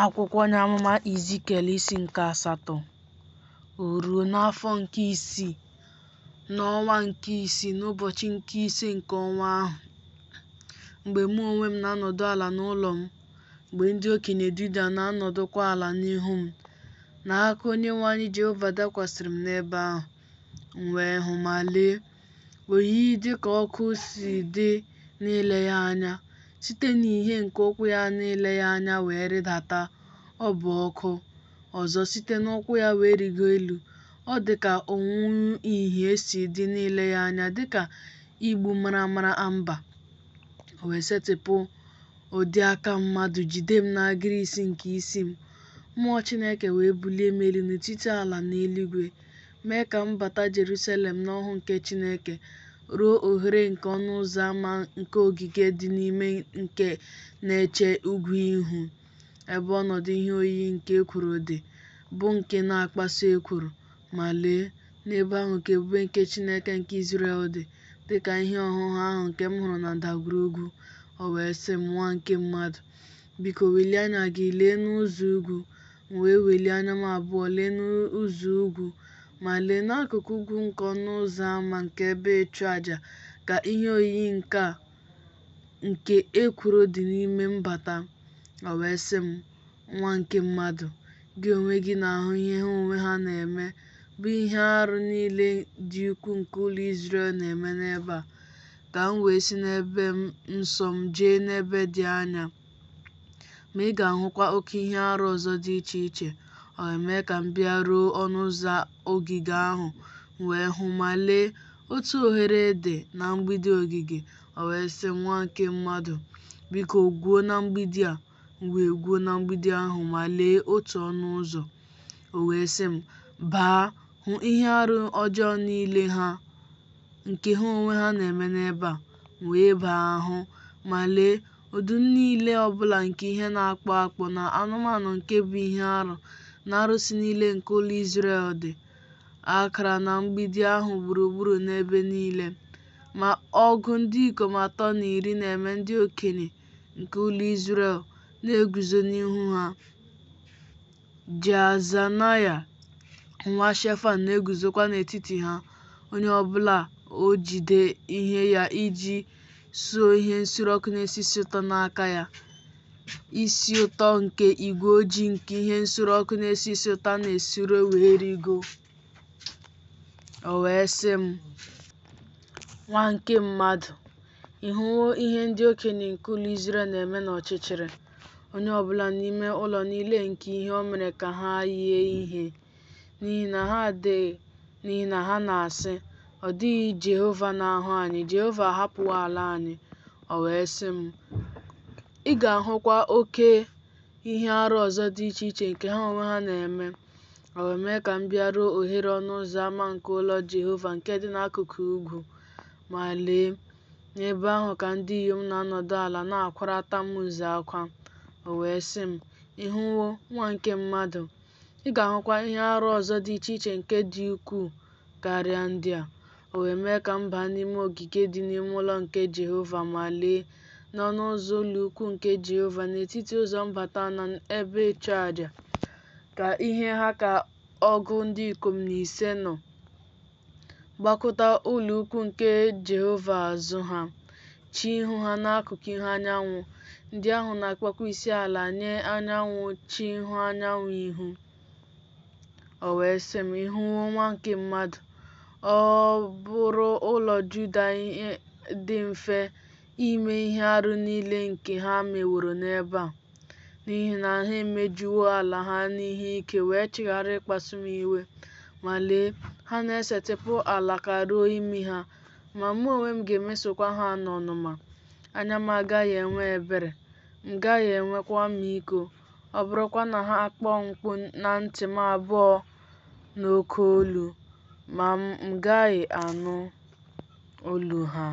Akwụkwọ onye amụma Izikiel isi nke asatọ. O ruo n'afọ nke isii, n'ọnwa nke isii, n'ụbọchị nke ise nke ọnwa ahụ, mgbe mụ onwe m na-anọdụ ala n'ụlọ m, mgbe ndị okenye Juda na-anọdụkwa ala n'ihu m, na aka Onyenwe anyị Jehova dakwasịrị m n'ebe ahụ. M wee hụ, ma lee, oyiyi dị ka ọkụ si dị n'ile ya anya, site n'ìhè nke ụkwụ ya n'ile ya anya wee rịdata, ọ bụ ọkụ, ọzọ, site n'ụkwụ ya wee rịgo elu, ọ dị ka onwunwu ìhè si dị n'ile ya anya, dị ka igbu maramara amber. O wee setịpụ ụdị aka mmadụ jide m n'agịrị isi nke isi m. Mmụọ Chineke wee bulie m elu n'etiti ala na eluigwe, mee ka m bata Jerusalem n'ọhụ nke Chineke, ruo oghere nke ọnụ ụzọ ama nke ogige dị n'ime nke na-eche ugwu ihu, ebe ọnọdụ ihe oyiyi nke ekworo dị, bụ nke na-akpasu ekworo. Ma lee, n'ebe ahụ ka ebube nke Chineke nke Izrel dị, dị ka ihe ọhụhụ ahụ nke m hụrụ na ndagwurugwu. O wee sị m, Nwa nke mmadụ, biko welie anya gị lee n'ụzọ ugwu. M wee welie anya m abụọ lee n'ụzọ ugwu, ma lee, n'akụkụ ugwu nke ọnụ ụzọ ama nke ebe ịchụaja ka ihe oyiyi nke a nke ekworo dị n'ime mbata. O wee sị m, Nwa nke mmadụ, gị onwe gị na-ahụ ihe ha onwe ha na-eme, bụ ihe arụ niile dị ukwuu nke ụlọ Izrel na-eme n'ebe a, ka m wee si n'ebe nsọ m jee n'ebe dị anya. Ma ị ga-ahụkwa oke ihe arụ ọzọ dị iche iche. O wee mee ka m bịaruo ọnụ ụzọ ogige ahụ, m wee hụ, ma lee, otu oghere dị na mgbidi ogige. O wee sị m, Nwa nke mmadụ, biko gwuo na mgbidi a. M wee gwuo na mgbidi ahụ, ma lee, otu ọnụ ụzọ. O wee sị m, Baa, hụ ihe arụ ọjọọ niile ha nke ha onwe ha na-eme n'ebe a. M wee baa hụ, ma lee, ụdị niile ọbụla nke ihe na-akpụ akpụ na anụmanụ nke bụ ihe arụ na arụsị niile nke ụlọ Izrel dị akara na mgbidi ahụ gburugburu n'ebe niile. Ma ọgụ ndị ikom atọ na iri na-eme ndị okenye nke ụlọ Izrel na-eguzo n'ihu ha. Jaazanaya nwa Shefan na-eguzokwa n'etiti ha, onye ọbụla o jide ihe ya iji suo ihe nsure ọkụ na-esi isi ụtọ n'aka ya, isi ụtọ nke igwe ojii nke ihe nsure ọkụ na-esi isi ụtọ a na-esure wee rigo. O wee sị m, Nwa nke mmadụ, ị hụwo ihe ndị okenye nke ụlọ Izrel na-eme n'ọchịchịrị, onye ọbụla n'ime ụlọ niile nke ihe o mere ka ha yie ihe, n'ihi na ha na-asị, Ọ dịghị Jehova na-ahụ anyị, Jehova ahapụwo ala anyị. O wee sị m, Ị ga-ahụkwa oke ihe arụ ọzọ dị iche iche nke ha onwe ha na-eme. O wee mee ka m bịaruo oghere ọnụ ụzọ ama nke ụlọ Jehova nke dị n'akụkụ ugwu. Ma lee, n'ebe ahụ ka ndị inyom na-anọdụ ala na-akwara Tamuz akwa. O wee sị m, Ị hụwo, nwa nke mmadụ? Ị ga-ahụkwa ihe arụ ọzọ dị iche iche nke dị ukwuu karịa ndị a. O wee mee ka m baa n'ime ogige dị n'ime ụlọ nke Jehova, ma lee, n'ọnụ ụzọ ụlọ ukwu nke Jehova, n'etiti ụzọ mbata na ebe ịchụaja, ka ihe ha ka ọgụ ndị ikom na ise nọ, gbakụta ụlọ ukwu nke Jehova azụ ha, chee ihu ha n'akụkụ ihu anyanwụ, ndị ahụ na-akpọkwa isi ala nye anyanwụ chee ihu anyanwụ ihu. O wee sị m, Ị hụwo, nwa nke mmadụ? Ọ bụrụ ụlọ Juda ihe dị mfe ime ihe arụ niile nke ha meworo n'ebe a, n'ihi na ha emejuwo ala ha n'ihe ike wee chigharịa ịkpasu m iwe. Ma lee, ha na-esetịpụ alaka ruo imi ha, ma mụ onwe m ga-emesokwa ha n'ọnụma. Anya m agaghị enwe ebere, m gaghị enwekwa ọmịiko, ọ bụrụkwa na ha akpọọ mkpu na ntị m abụọ n'oke olu, ma m gaghị anụ olu ha.